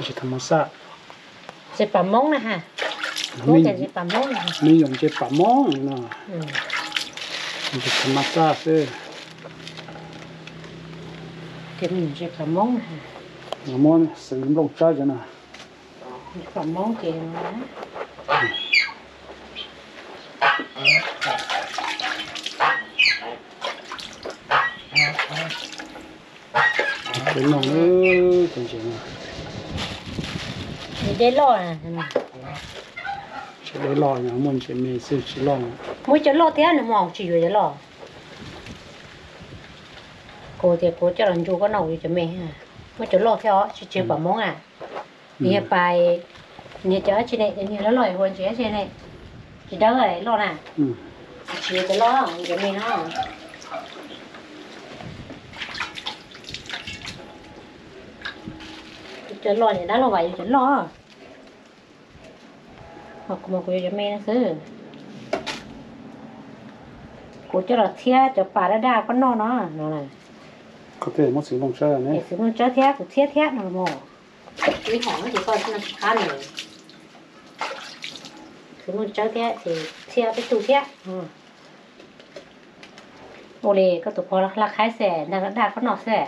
Tsis tham mas xaj. Ntses pam Hmoob na ha. Hmoob ces ntses pam Hmoob na. Me nyuam ntses pam Hmoob no. Ntses tham mas xaj xwb. Ces me nyuam ntses pam Hmoob na. Muab xwb nplooj tsawb cov no. Pam Hmoob ces no. Dej loj, dej loj, muaj ntses me xwb tsis loj. Muaj cov loj thiab nws mas tsis yuav cov loj. Kuv tias kuv coj los ntsuas koj noj kuv yuav cov me. Muaj cov loj thiab os, tsis tseg pam Hmoob na. Niag pais, niag cov dab tsi ne, niag loj loj ua ntses dab tsi ne, tsis dawb loj na. Tsis yuav cov loj, cov me no. Cov loj ces dab laug Vam yuav cov loj. Ho kuv mas kuv yuav cov me no xwb. Kuv coj los txhiab cov pas daj daj koj noj no no. Txiv Nplooj Tsawb thiab kuv txhiab thiab no mog. Ib hom no ces koj tsis noj tsis qab li. Txiv Nplooj Tsawb thiab ces txhiab peb tug thiab. Ua li koj tus pog hla qhaib xwb, ntag daj daj koj noj xwb.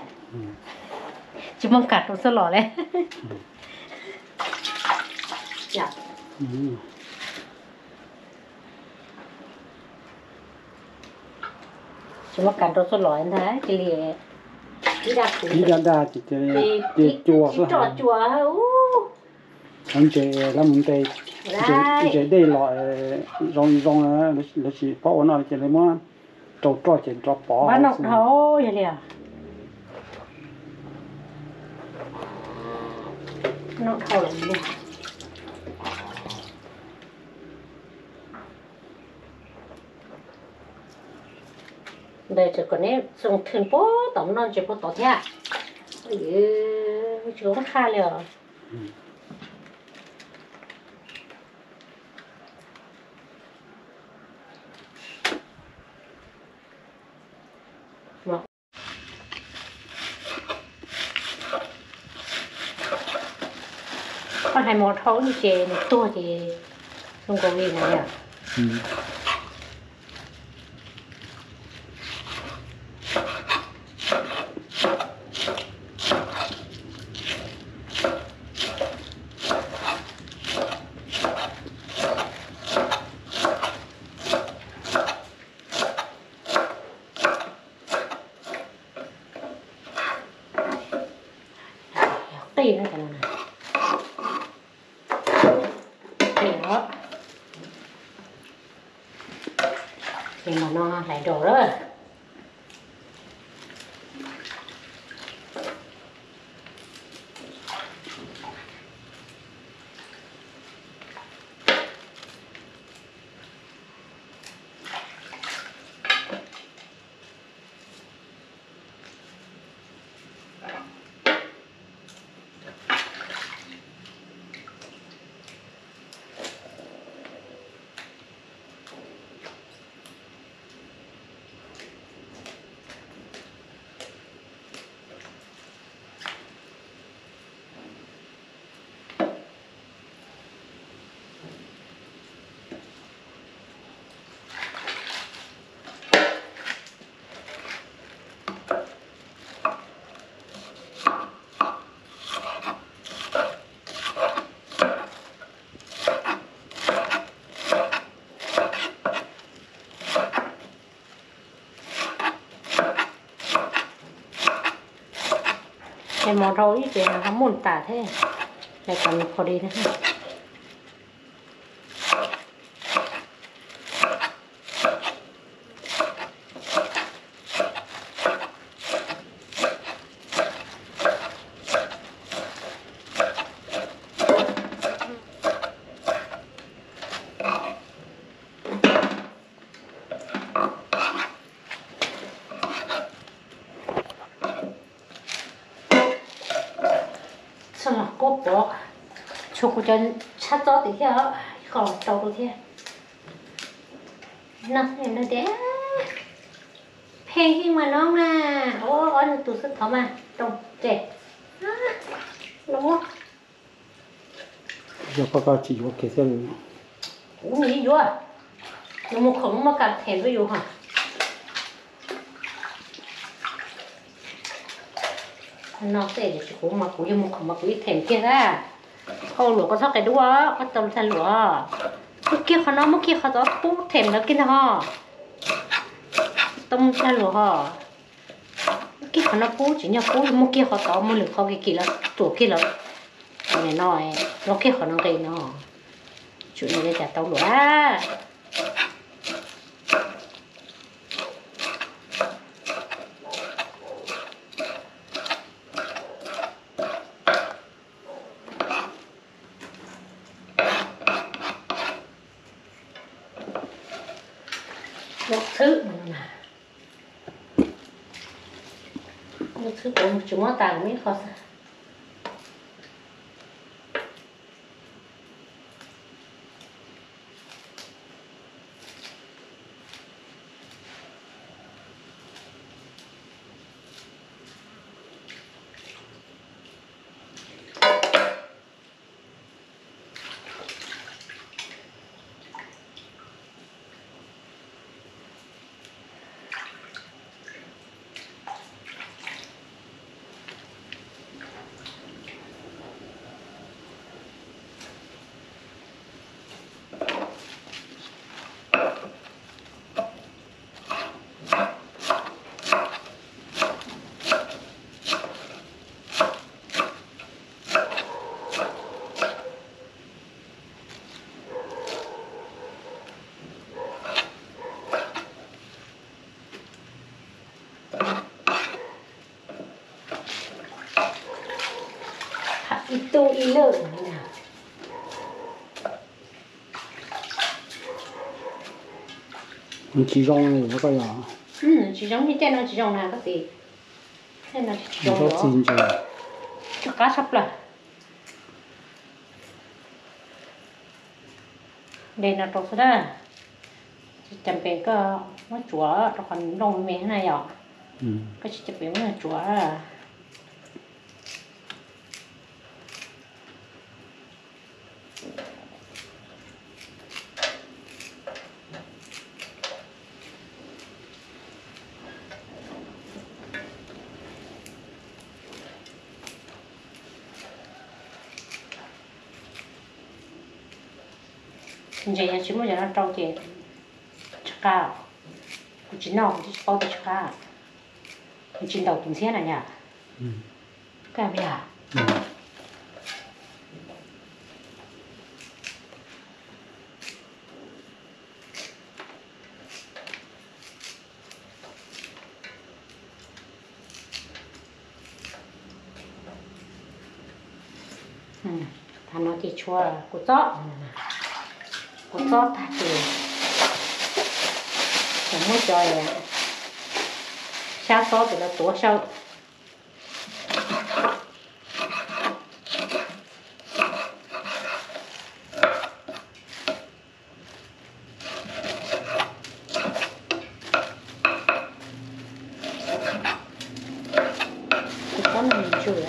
Tsis muaj kam rau txoj los li. Tsis muaj kam rau txoj los ntag, cia li ib daj daj ces cia li cua xwb. Cua, ntses lab mus ntes, ntses dej los zoo zoo, lawv tsis paub ua noj ces lawv muab rau roj ces rov pov. Npab noj dhau yog li. Noj dhau lawm li. Ntawd tseem kom neb txoos thwm puag tom noj ntses puag tod thiab. Tsis zoo qhaj li os. Koj hais mov dhau ces nws tuag ces zoo nkaus li no yom. Qij no, qij os. Ces mas no hlais rau lawm. Ces mov dhau ib ces ho muaj tas thiab, hlais kom nws pom li na. Txhob los kuj pom, tshuav kuv cov tshab txob tim thiab, ib qho los rau rau thiab. Noj xwb nws tias, pheej heev mas no mas, ua Ob tug xwb thov mas rau ces. Los, yog koj, koj tsis yuav kiag thiab. Kuv nim yuav, nws mus khoom muaj kas them rau yus hos. No xwb, kuv mas kuv yuav mus khoom mas kuv ib them kiag a. Hauj lwm koj txhob qia dua, koj tau lag luam. Muab kiag qhov no, muab kiag qhov tod pub them ntawd kiag ntag hos. Tau mus lag luam hos. Muab kiag qhov no pub, tsim nyog pub, muab kiag qhov tod, muab lwm qhov kiag kis los tuam kiag los. No, muab kiag qhov no nqis no. Tsum nws li cas tau luam. Lub txhwb, lub txhwb kuv tsis muab tas, kuv muab ib qho xwb. Ib tug ib lwm. Tsis zoo li koj yog. Tsis zoo, caij no tsis zoo na koj txiv. Caij no tsis zoo, tsis qab tshaj plaws. De no rau xwb na. Tsis cas pes koj muab tsuav rau qhov nplooj me na yom. Koj tsis cas pes muab tsuav. Ntses yog tsis muaj cov no rau ces tsis qab. Kuv tsis noj kuv twb tsis paub tias tsis qab. Nws tsis ntaus tus ntxhiab na yom. Kaj yog. Thaum no ces tshuav kua txob, kua txob tag ces muab cov xyab xob ces los tuav saw. Kua txob no nws ntsws.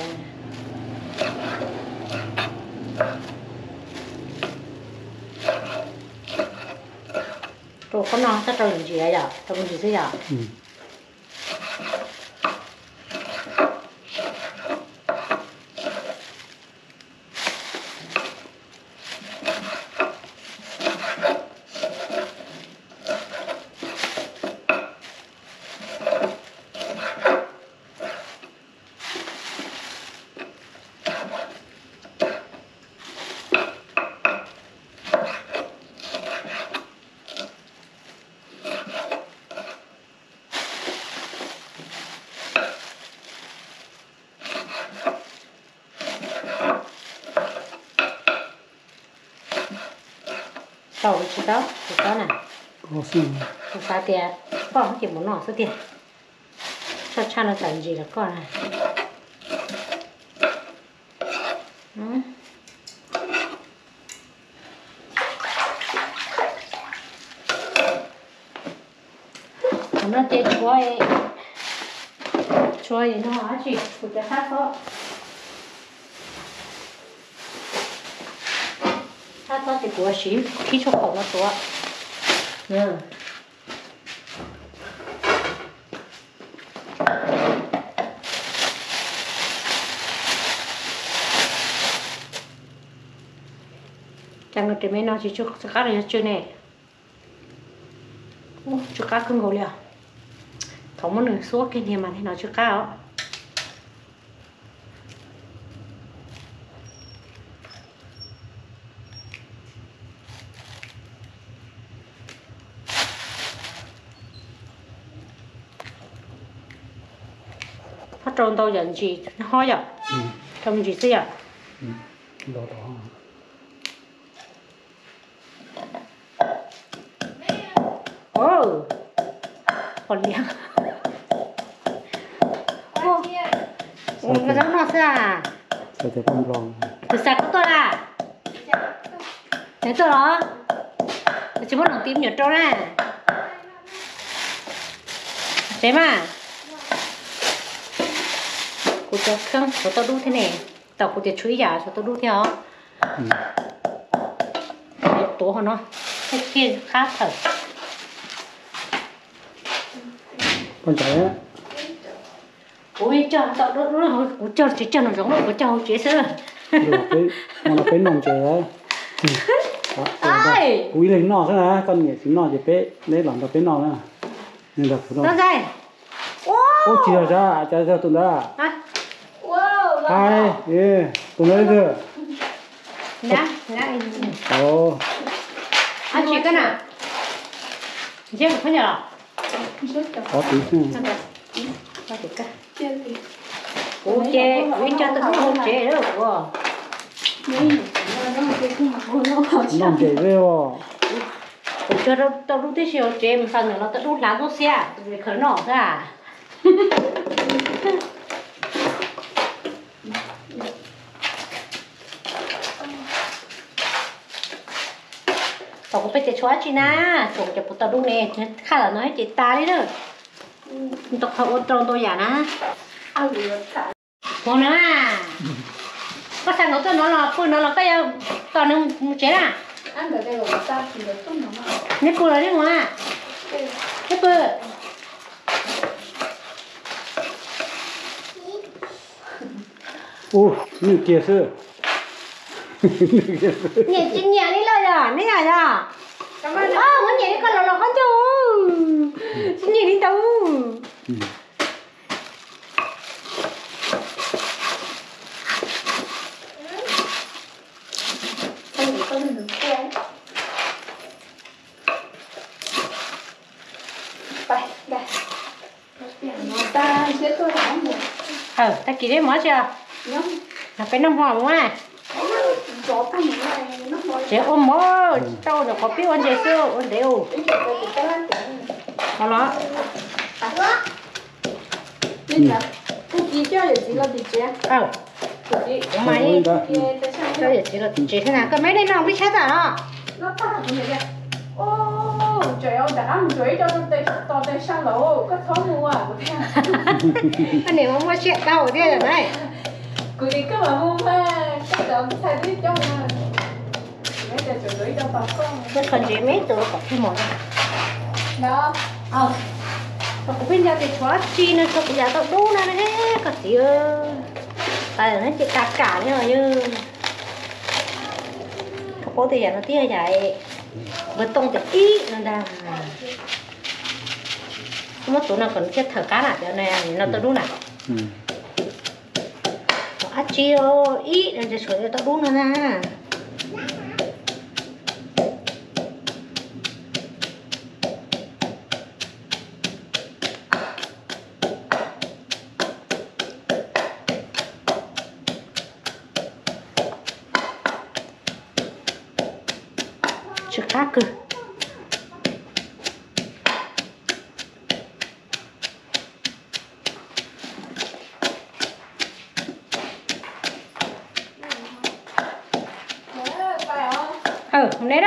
Rau qhov no txhob rau lwm ntsis yom, rau me ntsis xwb yom. Tau tsis tau, kuv xav na, kuv xav tias koj ces mus noj xwb tiag. Tshaj tshaj no tawm ntsis los koj na. Thaum no ces tshuav, Tshuav no dab tsi kuv cov sab tob, sab tob ces kuv siv khib tshuaj qaum no tuav. Cas nws tes me no tsis tsw qab los yog tsw ne? Tsw qab kawg nkaus li os. Thaum muab nws xuab kiag niag mas tes no tsw qab os. Hab rau ntau yam ntsis hob yom. Rau me ntsis xwb yom. Pom liab. Koj zaub noj xwb a? Tus xav koj tuaj a? Nws tuaj los? Tsis muab loo tiv me nyuam rau na. Tsev mas. Kuv cov kheeb tshuav tauj dub thiab ne. Tau kuv tias tshuav ib yam tshuav tauj dub thiab os. Tuav hauv no thiaj qab thawm. Kuv cog tau dub dub, kuv cog tsis cog nws zoov, kuv cog hauv tsev xwb. Peb noj ntses. Kuv ib leeg noj xwb na, koj niam tsis noj ces peb, neb los nrog peb noj na. Ntxaij. Ub, tsis yog sab, cas yog tus ntawd. Hais, tus ntawd twg? Qhov tid xwb. Kuv ces kuv ib co tau dub hauv tsev lawm kuv. Noj ntses xwb os. Kuv cog tau dub tib si hauv tsev, mas tau ntawm no tau dub hlav ntub xiab, tus khaws noj xwb a. Thaum kuv peb tias tshuav dab tsi na, tshuav kuv cov puv tau dub ne, qhaj los no ces tas li na. Tau qhov ua rau ntau yam na. Ua na, koj xa nkawd tuaj no los pw no los koj yuav tos nws mus tsev na? Neb pw los neb mus na? Neb pw. Ub, nws kiag xwb. Nyiam tsis nyiam li lawm yog neb yog yog. Muab nyiam li koj los los qab ncauj, tsis nyiam li ntawd. Tag kis deb mov tsi, peb noj hmo mus na. Tsev ua mov tsis tau, nyuam qhuav pib ua ntses xwb, ua ntev ua los. Kuv mas coj yawm txiv los tim tsev xwb na, koj me nej noj peb tshab tag os. Koj niam mas muaj siab dhau thiab na. Kuv nim koj mas mus mas koj cov ntxhais twb coob na. Muab tsho ntsev me tus kom pheej mos. Kuv pheej nco tias tshuav tsi no tshuav kuv yam tau dub no ne koj txiv. Tas ces tas kam li os. Koj paub tias yam no twb yog yam npawg Tooj tias ib no ntag. Muab tus no kom nws thiaj thawm qab na, cov no tau dub na. Dab tsi ib no ces tshuav tau dub no na. Tsw qab kawg. Neb a,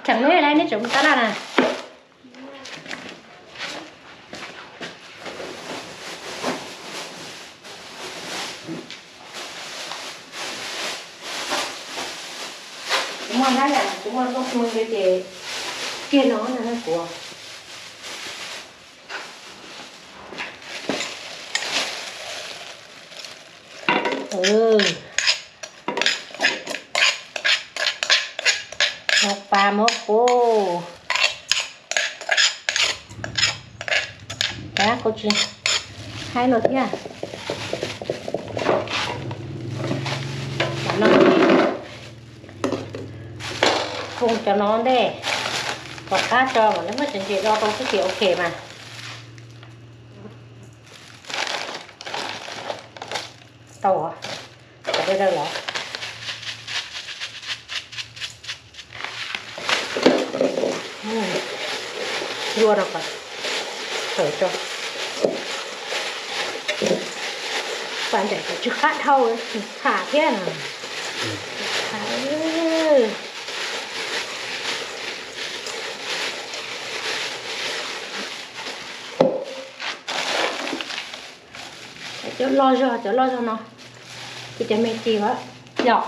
tseem neb la neb tseem mus tab laj na. Noj hlab yam tsis muaj nplooj hmw li ces kiag no na kuv. Muab pa muab pub. Kuv tsis haib luag thiab. Cov no, koom cov no ntej, tom qab tso mas lawv muab tsev ntses do rau xwb ces ok mas. Tau, cov dawb dawb los. Yuav no kom tawm tso. Pas ncaim kom tsw qab dhau, tham thiab. Cov loj zog, cov loj zog no ces cov me tis yom.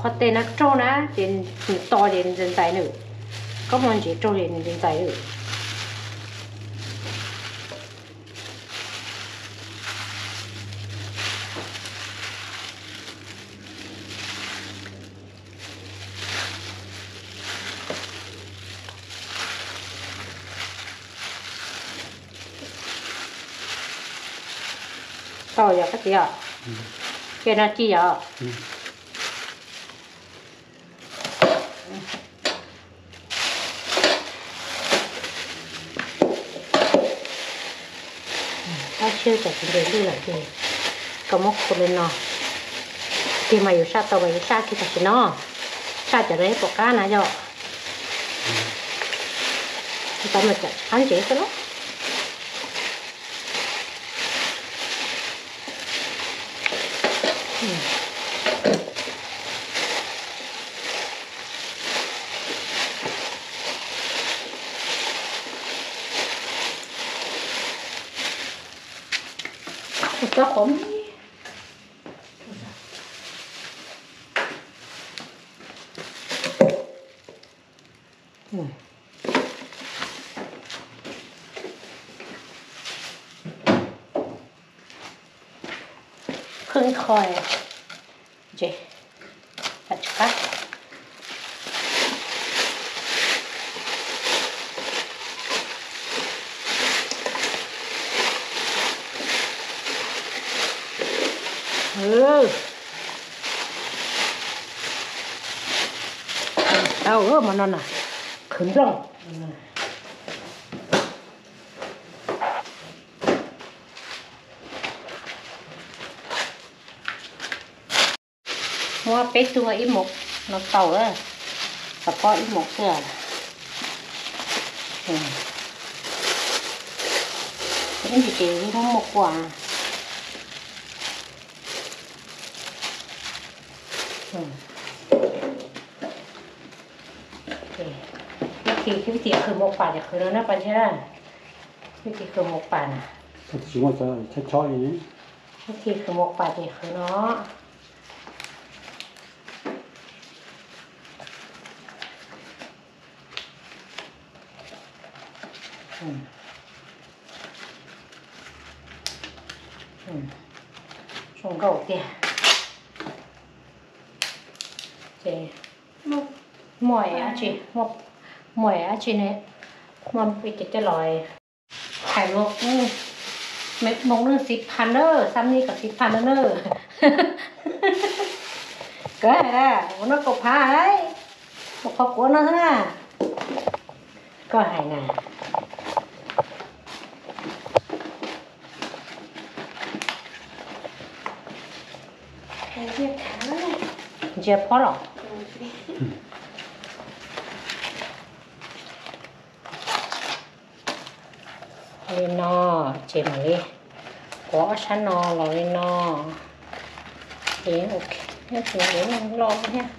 Qhov tes no raug na ces nws to ces ntxais ntxais nws, koj muab ntsev raug ces ntxais ntxais nws. Tau yog koj txiv os. Ces no ci yom. Tab sis tam sim ntes lwj lawm ces koj muab khu li no. Tiag mas yus saj tau mas yus saj kiag tam sim no, saj cov no ib puas qab na yom. Tau mas cov qab ntsev xwb los. Tau qhov Khwb kho, ces tsis qab. Tau, hmo no na, qhwv nplooj. Muab peb tug ib mus no tau, xav pob ib mus xwb. Ib ntsis ces muab muag kua. Ib txhia ib txhia qhwv mus pam ces qhwv no na pab ntshe. Ib txhia qhwv mus pam na. Ib txhia qhwv mus pam ces qhwv no. Zoo nkauj tiag. Ces muaj dab tsi, muaj dab tsi ne, muaj peb ces coj los hais luag, me hmoo ne xis phas na, xam ni kom xis phas no na. Koj hais na, ua no kaum phav, ua qhov kuv ua no xwb na. Koj hais na. Ntsia phob los. Li no, ces mam li quav ob sab no los li no. Ces ok, nyob tsis loj thiab.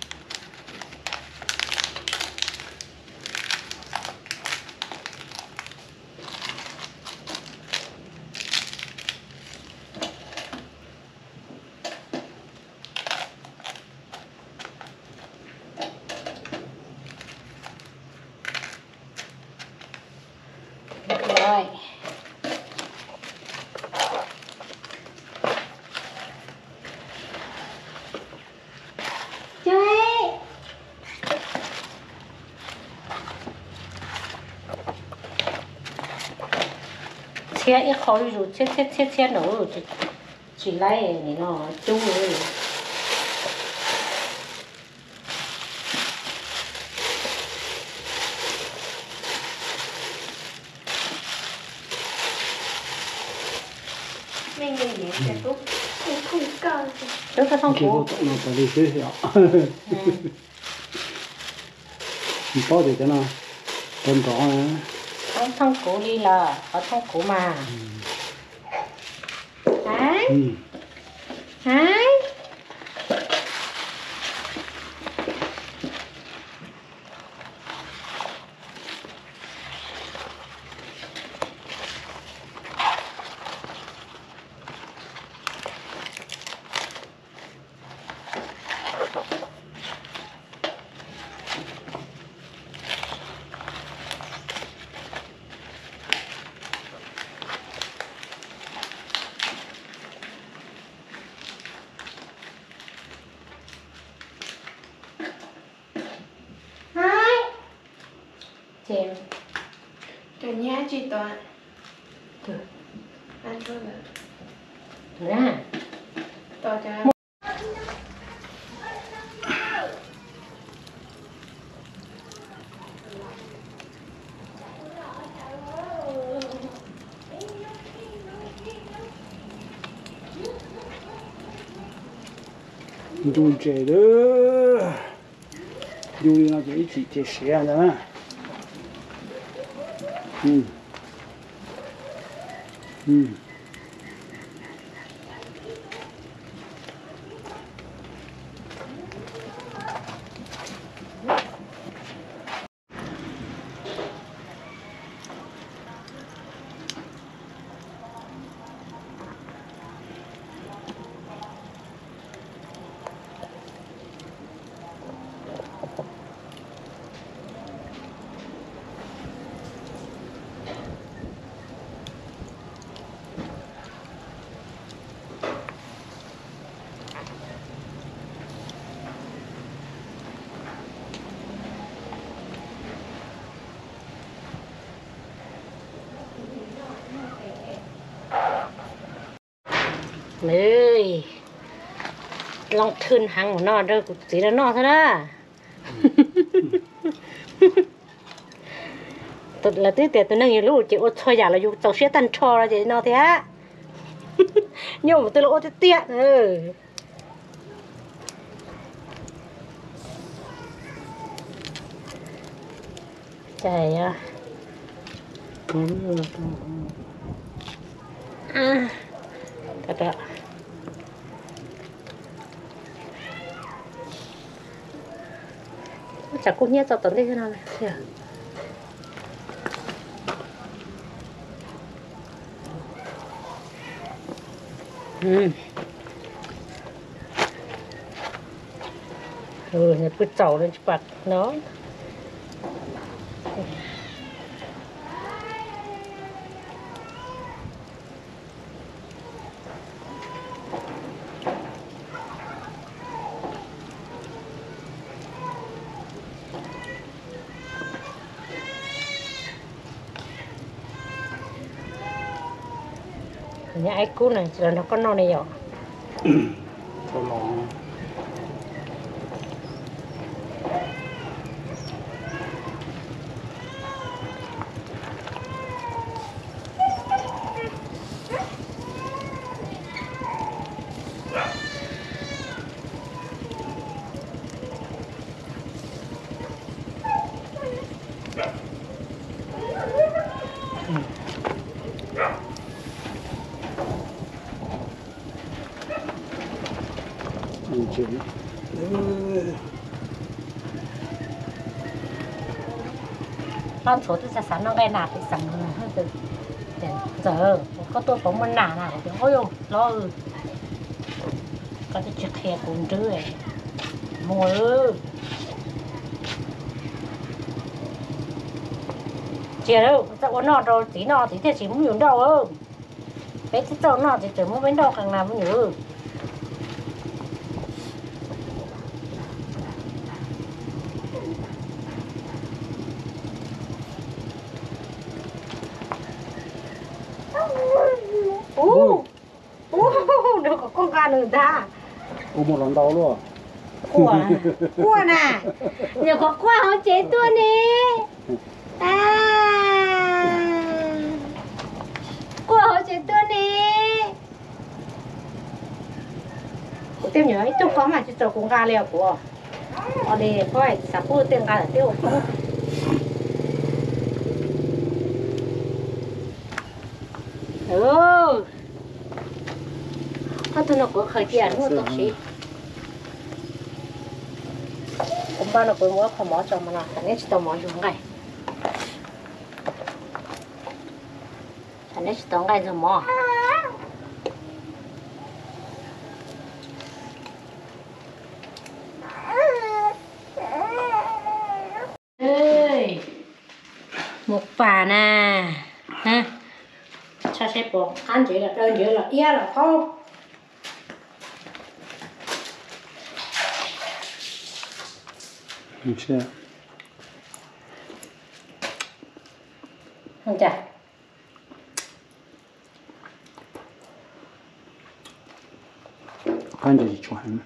Ib qho zuj zus txhiab txhiab txhiab txhiab nraud, tsis laib nim no cub. Tub, koj thooj kuv. Nws paub tias cov no rov nrov na. Qhov thooj kuv li lawm, qhov thooj kuv mas. Hais, hais. Ces cov nyab tsis tos. Tus na. Ncu ntses lawm. Ncu li no ces ib chim ces siav ntag na. Loo thwj heev mus no rau kuv txiv no noj xwb na. Lawv twb tias tus neeg yug lub ces ua txhua yam los yus txaus siab tag nrho no ces no thiab. Nyuaj mus twg los ua tiag tiag. Ces tsam kub hnyiab txog tom ntej no. Pw txaus no tsis pom no. Nyob ib kub no tsis los nrog koj noj ne yom. Hlob ntxhuav twb xav xav noj nqaij nas pem xeem no, Ntxawm, koj tuaj puas muaj nas na? Kuv tias, Ub, hlob, koj twb tsis qhia kuv nrwb, muaj. Tsis yog, txawj ua noj rau txiv noj txiv thiaj tsis muab yus nrauj. Peb twb txawj noj txiv tseem muab peb nrauj qee na me nyuam. Koj nqa nws ntag. Ua muaj los ntau luaj. Quaj, quaj na. Nyuam qhuav quaj hauv tsev tuaj ne. Quaj hauv tsev tuaj ne. Kuv tej me nyuam ib tug koj mas tsis txaus kuv nqa li os kuv. Os li koj xav pub tej nqa lawm thiab ua pub. Ob tug no kuv khaws cia hnub tau siv. Kuv npaj no kuv muab qhov mov tso mas no, tsam neb tsis tau mov zuag nqaij. Tsam neb tsis tau nqaij ntxuag mov. Mus pas na. Tso saib puas qab ntsev los daw ntsev los iab los qaub. Qab ntsev tsis tshua heev.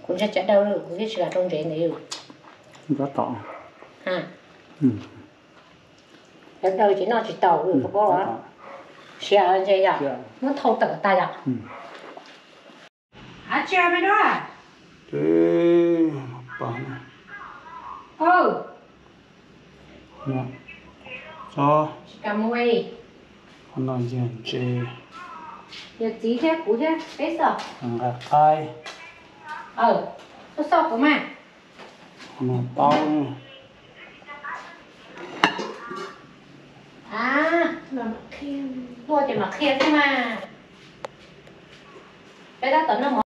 Kuv ntshai tsam daw kuv thiaj tsis kam rau ntsev ntawd. Nyob tom. Cov daw ces noj tsis tau, koj paub los? Siav ntse yom, muab thau tawm tas yom. Ab tsia me duab. Tsis kam mus. Qhov no yog ntse. Yog txiv thiab kuv thiab peb xwb. Nqa qaib. Aw, koj xauj kuv mas. Qhov no taub. Tuaj ces mam qhia thiab mas. Peb tab tom noj mov.